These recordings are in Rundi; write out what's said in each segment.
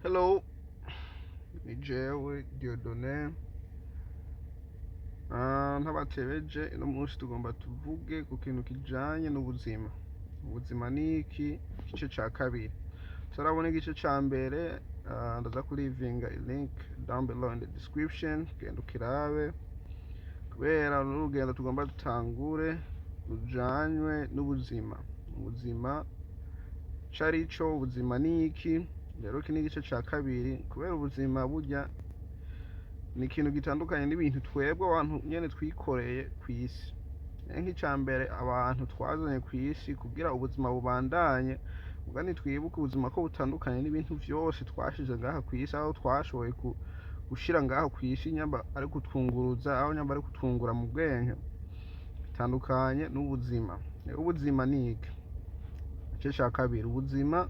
Hello, ni jewe Dieudonné. Ntabatebeje, uno munsi tugomba tuvuge ku kintu kijanye n'ubuzima. Ubuzima ni iki? Igice ca kabiri. Turabona igice ca mbere, ndaza kurivinga link down below in the description, genda ukirabe. Kubera n'urugendo tugomba dutangure rujanywe n'ubuzima. Ubuzima carico, ubuzima ni iki? Rero iki ni igice ca kabiri, kubera ubuzima burya ni ikintu gitandukanye n'ibintu twebwe abantu nyene twikoreye kw'isi. Nk'ica mbere abantu twazanye kw'isi kugira ubuzima bubandanye, muga nitwibuke ubuzima ko butandukanye n'ibintu vyose twashize ngaha kw'isi, aho twashoboye gushira ngaha kw'isi, nyamba ari kutwunguruza, aho nyamba ari kutwungura mu bwenge, bitandukanye n'ubuzima. Rero ubuzima ni iki? Igice ca kabiri, ubuzima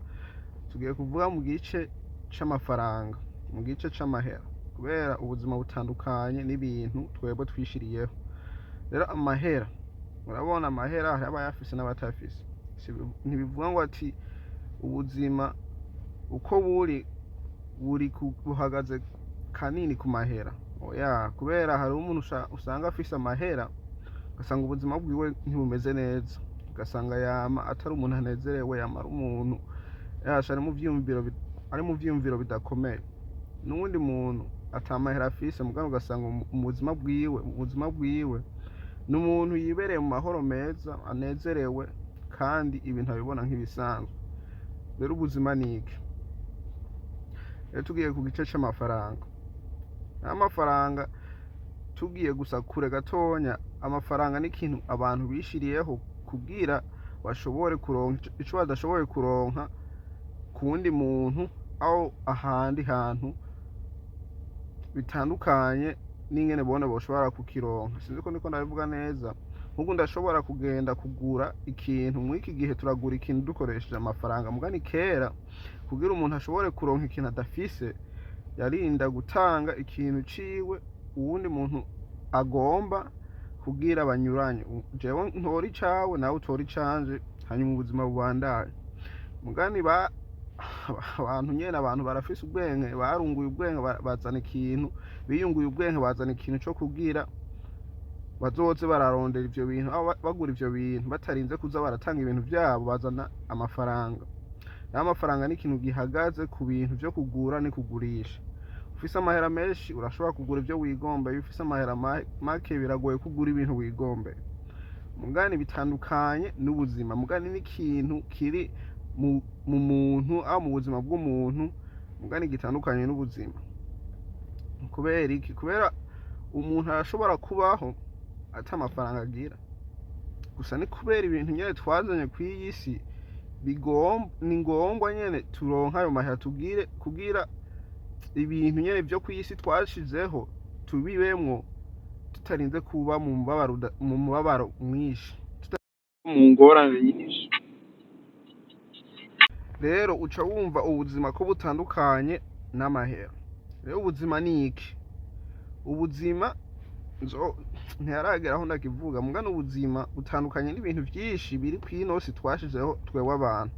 tugiye kuvuga mu gice c'amafaranga, mu gice c'amahera, kubera ubuzima butandukanye n'ibintu twebwe twishiriyeho. Rero amahera, murabona amahera hari abayafise n'abatayafise. Ntibivuga ngo ati ubuzima uko buri buri buhagaze kanini ku mahera, oya, kubera hari umuntu usanga afise amahera, ugasanga ubuzima bwiwe ntibumeze neza, ugasanga yama atari umuntu anezerewe, yama ari umuntu yasha ari mu vyiyumviro bidakomeye. N'uwundi muntu ata mahera afise, mugabo ugasanga mu buzima bwiwe ni umuntu yibereye mu mahoro meza, anezerewe, kandi ibintu abibona nk'ibisanzwe. Rero ubuzima ni iki? Rero tugiye ku gice c'amafaranga. Amafaranga, tugiye gusa kure gatonya, amafaranga ni ikintu abantu bishiriyeho kugira bashobore kuronka ico badashoboye kuronka ku wundi muntu, aho ahandi hantu bitandukanye n'ingene bona boshobora kukironka. Sinzi ko ndiko ndabivuga neza. Nk'ubu ndashobora kugenda kugura ikintu, muri iki gihe turagura ikintu dukoresheje amafaranga, mugani kera kugira umuntu ashobore kuronka ikintu adafise yarinda gutanga ikintu ciwe uwundi muntu agomba kugira banyuranye. Jewe ntora icawe, nawe utora icanje, hanyuma ubuzima bubandanye. Mugani ba abantu nyene, abantu barafise ubwenge, barunguye ubwenge, bazana ikintu, biyunguye ubwenge, bazana ikintu co kugira bazoze bararondera ivyo bintu, aho bagura ivyo bintu batarinze kuza baratanga ibintu vyabo, bazana amafaranga. Naho amafaranga ni ikintu gihagaze ku bintu vyo kugura ni kugurisha. Ufise amahera menshi urashobora kugura ivyo wigomba, iyo ufise amahera make biragoye kugura ibintu wigombe. Mugani bitandukanye n'ubuzima, mugani n'ikintu kiri mu muntu, aho mu buzima bw'umuntu, mugani gitandukanye n'ubuzima. Kubera iki? Kubera umuntu arashobora kubaho ata amafaranga agira, gusa ni kubera ibintu nyene twazanye kw'iyi si ni ngombwa nyene turonka ayo mahera tugire kugira ibintu nyene vyo kw'isi twashizeho tubibemwo tutarinze kuba mu mubabaro mwinshi, mu ngorane nyinshi. Rero uca wumva ubuzima ko butandukanye n'amahera. Rero ubuzima ni iki? Ubuzima nzo ntiharagera aho ndakivuga, mugano ubuzima butandukanye n'ibintu vyinshi biri kw'ino si twashizeho twebwe abantu.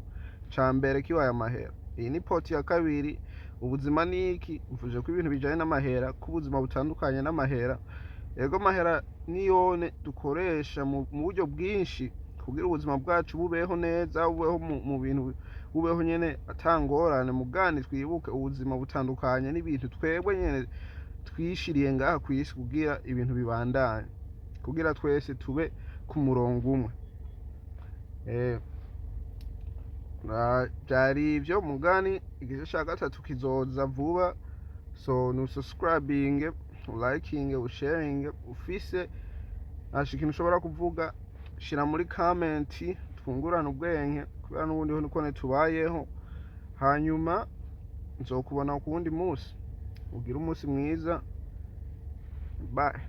Ca mbere kibaye amahera. Iyi ni part ya kabiri. Ubuzima ni iki? Mvuje ko ibintu bijanye n'amahera, ko ubuzima butandukanye n'amahera. Yego, amahera niyone dukoresha mu buryo bwinshi kugira ubuzima bwacu bubeho neza, bubeho mu bintu, bubeho nyene atangorane. Mugani twibuke ubuzima butandukanye n'ibintu twebwe nyene twishiriye ngaha kw'isi kugira ibintu bibandanye, kugira twese tube ku murongo umwe. Vyari ivyo. Mugani igice ca gatatu kizoza vuba, so nusubscribing, uliking, usharing. Ufise nasha ikintu ushobora kuvuga, shira muri comment, twungurane ubwenge, kubera n'ubundi ho niko tubayeho. Hanyuma nzokubona ku wundi munsi. Ugire umunsi mwiza, bye.